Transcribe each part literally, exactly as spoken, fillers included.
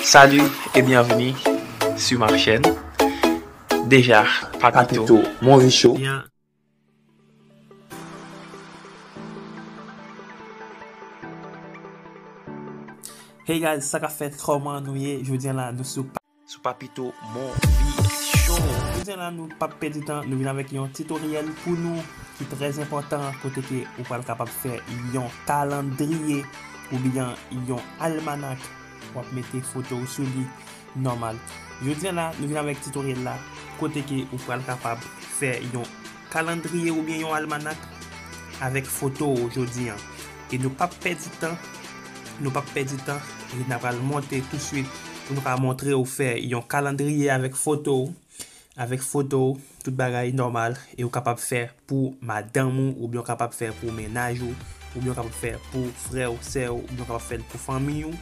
Salut et bienvenue sur ma chaîne. Déjà, Papito, Papito, Monvi Show. Bien. Hey guys, sa k ap fèt, kòman nou ye? Jodi a la, nou sou pa-, sou Papito Monvi Show. Jodi a la, nou p ap pèdi tan, nou vin avèk yon tutoriel pou nou ki trè enpòtan, kote ke ou pral kapab fè yon kalandriye oubyen yon almanak. W ap mete foto w sou li nòmal. Jodi a la, nou vin avèk tutoriel la, kote ke ou pral kapab fè yon kalandriye oubyen yon almanak avèk foto w jodi a. E nou p ap pèdi tan, nou p ap pèdi tan, e n a pral monte tousuit pou nou ka montre w fè yon kalandriye avèk foto w, avèk foto w, tout bagay nòmal, e w kapab fè pou madanm ou, oubyen w kapab fè pou mennaj ou, oubyen w kapab fè pou frè w, sè w, oubyen w kapab fè l pou fanmi w,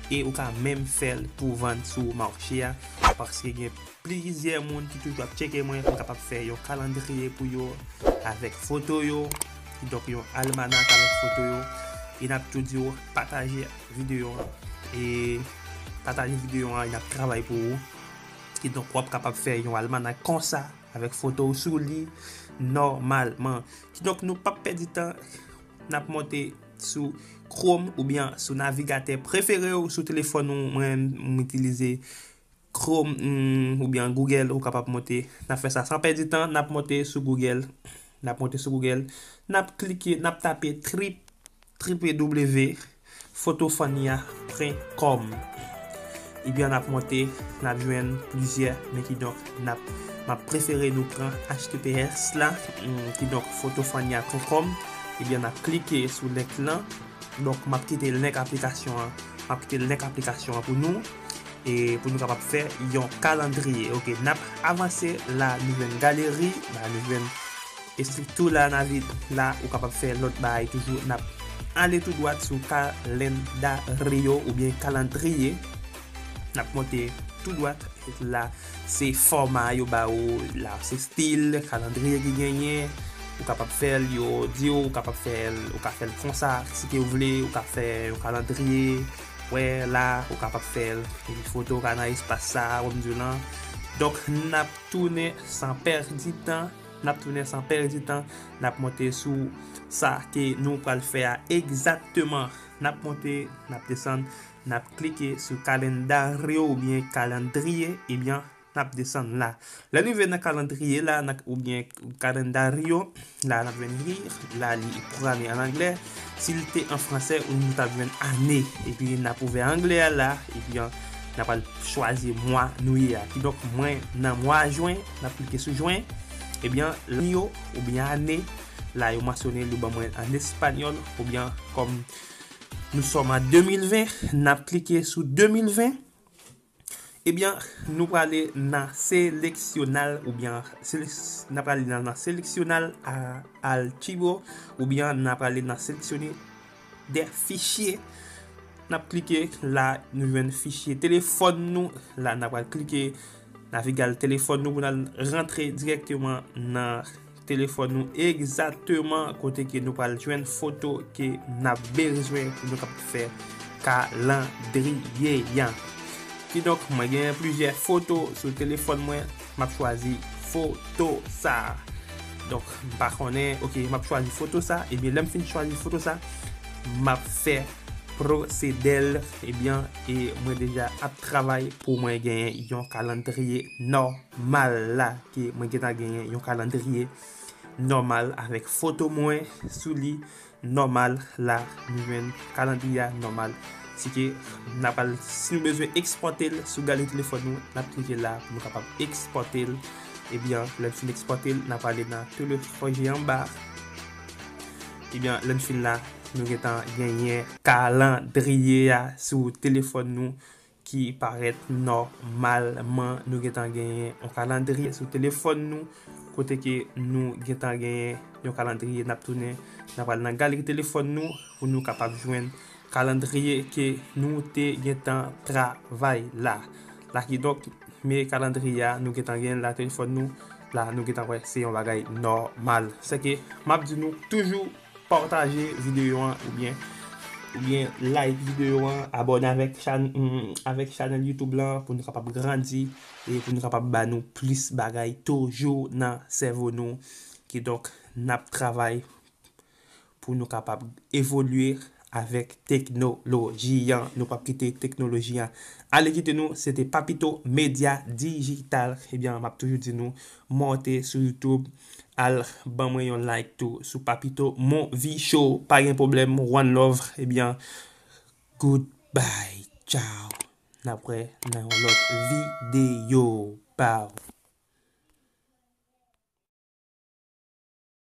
e ou ka menm fè l pou vann sou mache a, paske gen plizyè moun ki toujou ap tcheke mwen pou m kapab fè yon kalandriye pou yo avèk foto yo, kidonk yon almanak avèk foto yo, e n ap tou di w pataje videyo an, e pataje videyo an, e n ap travay pou ou, kidonk w ap kapab fè yon almanak konsa avèk foto w sou li nòmalman. Kidonk nou p ap pèdi tan, n ap monte sou Chrome oubyen sou navigatè prefere w sou telefòn ou. Mwen, m itilize Chrome, mm, oubyen Google, ou kapab monte. N ap fè sa san pèdi tan, n ap monte sou Google. N ap monte sou Google, n ap klike, n ap tape trip, triple W fotofanya pwen kòm. Ebyen, n ap monte, n ap jwenn plizyè, men kidonk, n ap, m ap prefere nou pran H T T P S la, mm, kidonk, fotofanya pwen kòm. Ebyen, n ap klike sou link lan. Donk, m ap kite link aplikasyon an, m ap kite link aplikasyon an pou nou, e pou nou kapab fè yon kalandriye. Ok, n ap avanse, la nou jwenn galeri, la nou jwenn estrikti la, navi la, ou kapab fè lòt bagay toujou. N ap ale tou dwat sou kalendaryo oubyen kalandriye. N ap monte tou dwat. La, se fòma yo ba ou, la, se stil kalandriye ki genyen. Ou kapab fè l, yo di w, ou kapab fè l, ou ka fè l konsa, si ke w vle, ou ka fè yon kalandriye. Wè, la, ou kapab fè l, epi foto w ka nan espas sa, wè m di w lan. Donk, n ap tounen san pèdi tan, n ap tounen san pèdi tan, n ap monte sou sa ke nou pral fè a egzakteman. N ap monte, n ap desann, n ap klike sou kalendaryo oubyen kalandriye, ebyen, n ap desann la. Lè n rive nan kalandriye la, n a, oubyen kalendaryo, la n ap jwenn li, la li pwograme an anglè. Si l te an fransè, ou nou t ap jwenn ane. Epi n ap ouvè anglè a la, epi an, n ap al chwazi mwa nou ye a. Kidonk, mwen nan mwa jen, n ap klike sou jen. Ebyen, lè yo, oubyen ane, la yo mansyone li ban mwen an espanyòl, oubyen kòm nous sommes en deux mille vingt, n ap klike sou deux mille vingt. Ebyen, nou prale nan seleksyonal oubyen selek-, n ap prale nan, nan seleksyonal a, archivo oubyen n ap prale nan seleksyone de fichye. N ap klike la, nou jwenn fichye telefòn nou. La, n ap pral klike navigal telefòn nou pou n al rantre dirèkteman nan telefòn nou egzakteman kote ke nou pral jwenn foto ke n ap bezwen pou nou kapab fè kalandriye a. Kidonk, mwen genyen plizyè foto sou telefòn mwen. M ap chwazi foto sa. Donk, m pa konnen, ok, m ap chwazi foto sa. Ebyen, lè m fin chwazi foto sa, m ap fè pwosede l, ebyen, e mwen deja ap travay pou mwen genyen yon kalandriye nòmal la, ke mwen gentan genyen yon kalandriye nòmal avèk foto mwen sou li nòmal la, nou jwenn kalandriye a nòmal. Si ke n ap al, si nou bezwen ekspòte l sou galeri telefòn nou, n ap klike la pou nou kapab ekspòte l. Ebyen, lè n fin ekspòte l, n ap ale nan telefòn anba. Ebyen, lè n fin la, nou gentan genyen kalandriye a sou telefòn nou ki parèt nòmalman. Nou gentan genyen yon kalandriye sou telefòn nou, kote ke nou gentan genyen yon kalandriye. N ap tounen, n ap al nan galeri telefòn nou pou nou kapab jwenn kalandriye ke nou te gentan travay la. La kidonk, men kalandriye a, nou gentan genyen l nan telefòn nou. La, nou gentan wè se yon bagay nòmal. Sèke, m ap di nou toujou pataje videyo an oubyen oubyen like videyo an, abòne avèk chan, mm, avèk chanèl YouTube lan pou nou kapab grandi e pou nou kapab ba nou plis bagay toujou nan sèvo nou. Kidonk, n ap travay pou nou kapab evolye avèk teknoloji an. Nou p ap kite teknoloji an ale kite nou. Se te Papito Media Digital. Ebyen, m ap toujou di nou, monte sou YouTube, al ban mwen yon like tou sou Papito Movie Show. Pa gen pwoblèm, one love. Ebyen, goodbye, ciao. N ap wè nan yon lòt videyo. Pow.